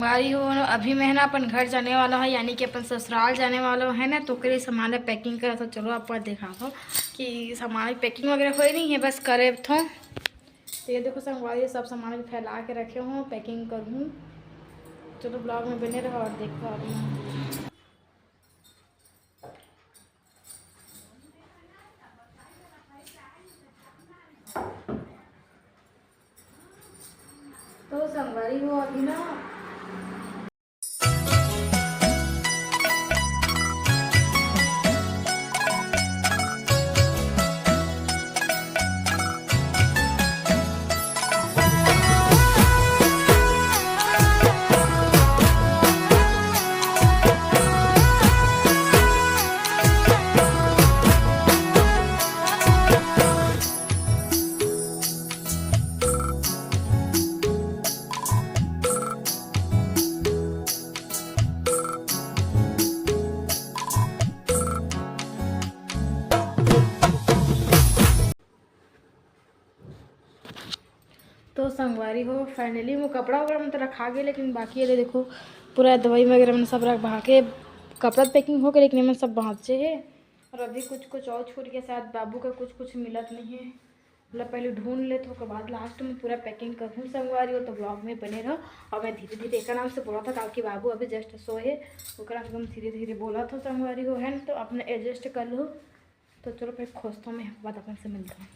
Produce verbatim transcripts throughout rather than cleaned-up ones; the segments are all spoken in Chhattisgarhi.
संगवारी हो, अभी मैं ना अपन घर जाने वाला हूँ, यानी कि अपन ससुराल जाने वाला है ना, तो ओकरे सामान ला packing करत हूँ। चलो आपको दिखात हूँ कि सामान packing वगैरह होए नहीं है, बस करे थो। तो ये देखो संगवारी, सब सामान भी फैला के रखे हूँ, packing करूँ। चलो vlog में बने रहो और देखो आप। तो संगवारी हो, अभी ना तो संगवारी हो, finally वो कपड़ा वगैरह में तो रखा गया, लेकिन बाकी ये देखो पूरा दवाई वगैरह में सब रख बहा के कपड़ा packing हो गया, लेकिन ये सब बाँचे है। और अभी कुछ कुछ और छूट गया, शायद बाबू का कुछ कुछ मिलत नहीं है, मतलब पहले ढूंढ ले तो ओकर बाद last में पूरा packing करहूँ संगवारी हो। तो vlog में बने रहो और मैं धीरे धीरे एक नाम से बोला था, काकि बाबू अभी just सोए है, ओकरा से हम धीरे धीरे बोला था संगवारी हो, है ना, तो अपने adjust कर लो। तो चलो फिर खोजता हूँ मैं, बाद अपन से मिलता हूँ।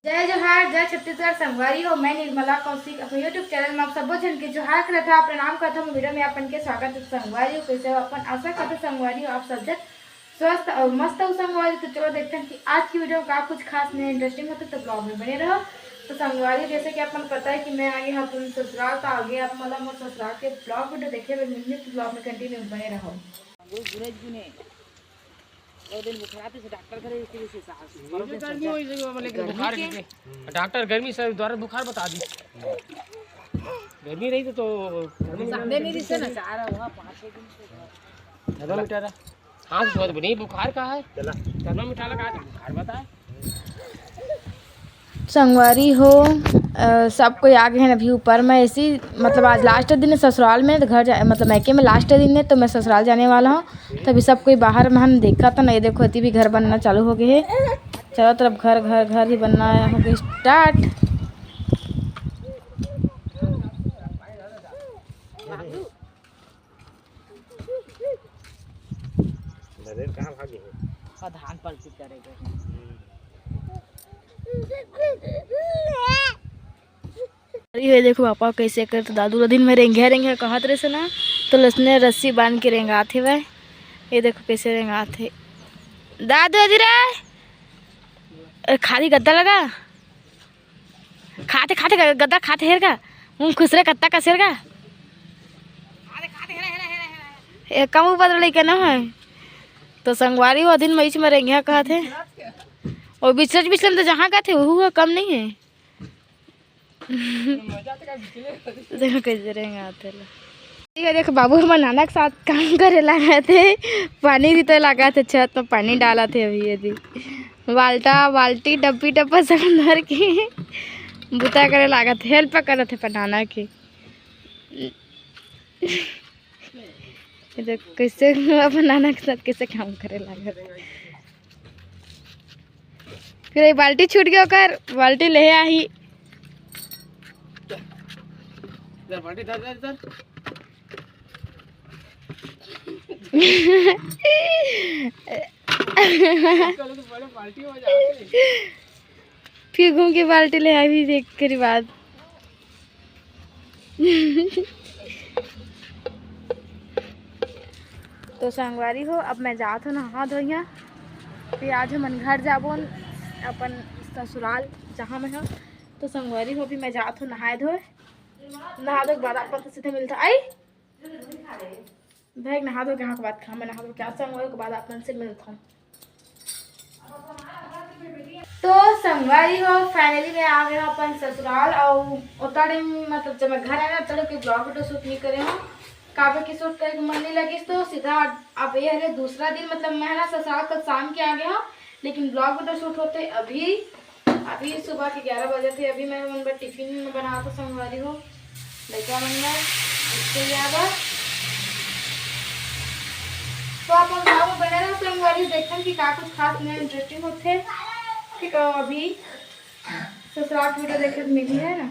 जय जोहार, जय छत्तीसगढ़ संगवारी हो, मैं निर्मला कौशिक अपन YouTube channel में आप सबो झन के जोहार करत हूँ, प्रणाम करत हूँ। Video में अपन के स्वागत है संगवारी हो। कैसे हो अपन? आशा करत हूँ संगवारी हो आप सब झन स्वस्थ और मस्त हो संगवारी। तो चलो देखते हैं कि आज की video में का कुछ खास नया interesting होता है, तो vlog में बने रहो। तो संगवारी, जैसे कि आप मन पता है कि मैं आगे हूँ अपन ससुराल, तो आगे आप मतलब मोर ससुराल के vlog video देखे बर मिलही, तो vlog में continue बने रहो। वो बुरे गुने। वो दिन बुखार आते से डॉक्टर करे, इसके लिए से साहब। ये जो गर्मी हो, इसलिए वो बोले कि गर्मी बुखार के? के? डॉक्टर गर्मी से द्वारा बुखार बता दी। गर्मी रही तो, तो गर्मी सामने नहीं दिखते ना, चार हुआ, पाँच छः दिन से। थर्मामीटर है। हाँ, तो सोच बनी बुखार का है। चला। थर्मामीटर लगा दे, बुखार बताए। संगवारी हो, अ, सब कोई आ गए हैं अभी ऊपर में। ऐसी मतलब आज last दिन है ससुराल में, तो घर जा, मतलब मायके में last दिन है, तो मैं ससुराल जाने वाला हूँ। तो अभी सब कोई बाहर में हम देखा था ना, ये देखो अति भी घर बनना चालू हो गए है। चारों तरफ घर, घर, घर ही बनना हो गए start। नरेन कहाँ भागे है? प्रधान पलटी करेगा। अरे ये देखो पापा कैसे करते, दादू ला दिन में रेंघे रेंघे कहत रहे से ना, तो लसने रस्सी बांध के रेंगात हे भाई। ये देखो कैसे रेंगात हे दादू। अरे खाली गद्दा लगा। खाते खाते ग-, गद्दा खाते हेर का, मुंह खुसरे कत्ता कसेर का। ए, कम ऊपर लइका न है। तो संगवारी हो दिन मईच में रेंघिया कहत हे। और बिचरच बिचरम तो जहाँ कहत हे, वहू ह कम नहीं है। देखो कैसे रेंगात हे ला। ये देख बाबू हमर नाना के साथ काम करे लागत हे, पानी भी तो लागत हे, छत में पानी डालत हे अभी। ये दी बाल्टा, बाल्टी, डब्बी, डब्बा सब धर के बुता करे लागत हे, help करत हे अपन नाना के। ये देख कैसे अपन नाना के साथ कैसे काम करे लागत हे। फिर एक बाल्टी छूट गया ओकर, बाल्टी ले आही। इधर बाल्टी धर, धर, धर। चलो तो बड़े बाल्टी हो जाते। फिर घूम के बाल्टी ले आही, देख के बाद। तो संगवारी हो, अब मैं जात हूँ नहा धोइया, फिर आज हमन घर जाबो अपन ससुराल, जहाँ मैं हूँ। तो संगवारी हो, अभी मैं जात हूँ नहाए धोए, नहा धोए के बाद आप मन से सीधे मिलता आई। भाई नहा धो के, हाँ, के बाद खा, मैं नहा धो के आज संगवारी के बाद आप मन से मिलता हूँ। तो संगवारी हो, finally मैं आ गया अपन ससुराल। और उतना टाइम मतलब जब मैं घर आया ना, चलो कि vlog video shoot नहीं करे हूँ, काबर कि shoot करे के मन नहीं लगिस। तो सीधा अब ये हरे दूसरा दिन, मतलब मैं ना ससुराल कल शाम के आ गया हूँ, लेकिन vlog video shoot होते अभी, अभी सुबह के ग्यारह बजे थे। अभी मैं मन बर टिफिन बनात हूँ संगवारी हो, लइका मन बर। तो ये आवा। तो आप लोग vlog में बने रहो संगवारी, देखन कि का कुछ खास नया interesting होथे। ठीक है, अभी ससुराल की video देखे तो मिली है ना।